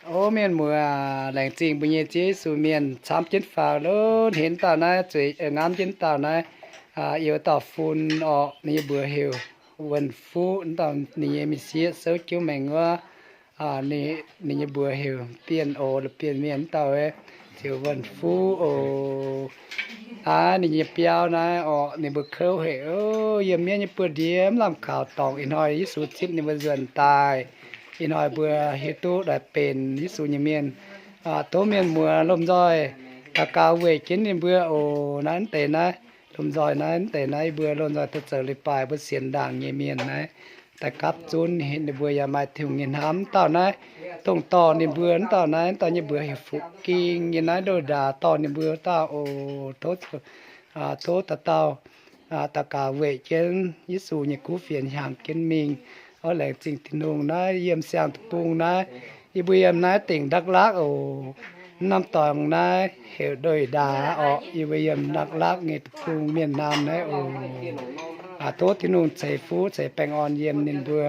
O mienh muoz, laengz zingh mbuo nyei Ziouv Yesu mienh camv jienv faaux lo, hnenv dauh naaiv zueiz ngamv jienv dauh naaiv, yiem dauh fun orqc, ninh nyei mbuox heuc Wuonh Fuqv, dauh ninh nyei m'sieqv souv jienv maengx wuov, ninh nyei mbuox heuc Bienh Oc, Bienh Mienh dauh, ziouc Wuonh Fuqv oc. Aav, ninh nyei biauv naaiv orqc, ninh mbuo kouv haic, yiem mienv nyei buoz-ndiev mv lamh kaux dorngc. Ih hnoi Yesu zipv ninh mbuo nzuonx daaih. Ih hnoi mbuo hiuv duqv daaih benx Yesu nyei mienh. Tov mienh muoz lomh nzoih daux gaux weic jienv ninh mbuo oc. Naaiv deix naaiv, lomh nzoih naaiv deix naaiv, yie mbuo lomh nzoih duqv zoux leiz-baaix mbuo sienx ndaangc nyei mienh naaiv, daaih gapv zunv ninh mbuo yaac maaih Tin-Hungh nyei hnamv. Dauh naaiv, dongh dorh ninh mbuo wuov dauh naaiv, dauh nyei mbuox heuc Fuqv Ging, yiem naaiv ndoh ndaaz dorh ninh mbuo wuov dauh oc. Tov, tov dauh dauh daux gaux weic jienv Yesu nyei kuv fienx hiaangx jienv mingh. Oc, laengz zingh Tin-Hungh. Naaiv yiem Siang-Deic-Bung naaiv, yie mbuo yiem naaiv dingc Dak Lak oc. Norm dorngx naaiv heuc Ndoih Ndaaz orqc. Yie mbuo yiem Dak Lak nyei deic-bung, Mienh Naamh naaiv oc. Tov Tin-Hungh ceix fuqv ceix baengh orn yiem ninh mbuo.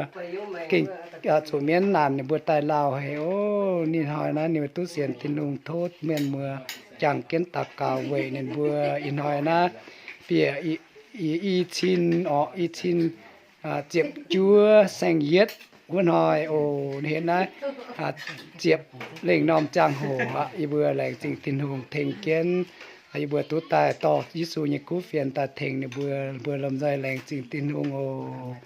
Gengh zuqc mienv naanc ninh mbuo daaih lauh haic oc. Ninh hnoi naaiv ninh mbuo duqv sienx Tin-Hungh. Tov mienh muoz jangx jienv daux gaux weic ninh mbuo. Ih hnoi naaiv bieqc i cin orqc, i cin ziepc juov saeng-yietv wuov hnoi oc. Hnoi naaiv ziepc lengh norm ziangh hoc aqv. Yie mbuo laengz zingh Tin-Hungh tengx jienv yie mbuo duqv daaih dorh Yesu nyei kuv fienx daaih tengx ninh mbuo. Mbuo lomh nzoih laengz zingh Tin-Hungh oc.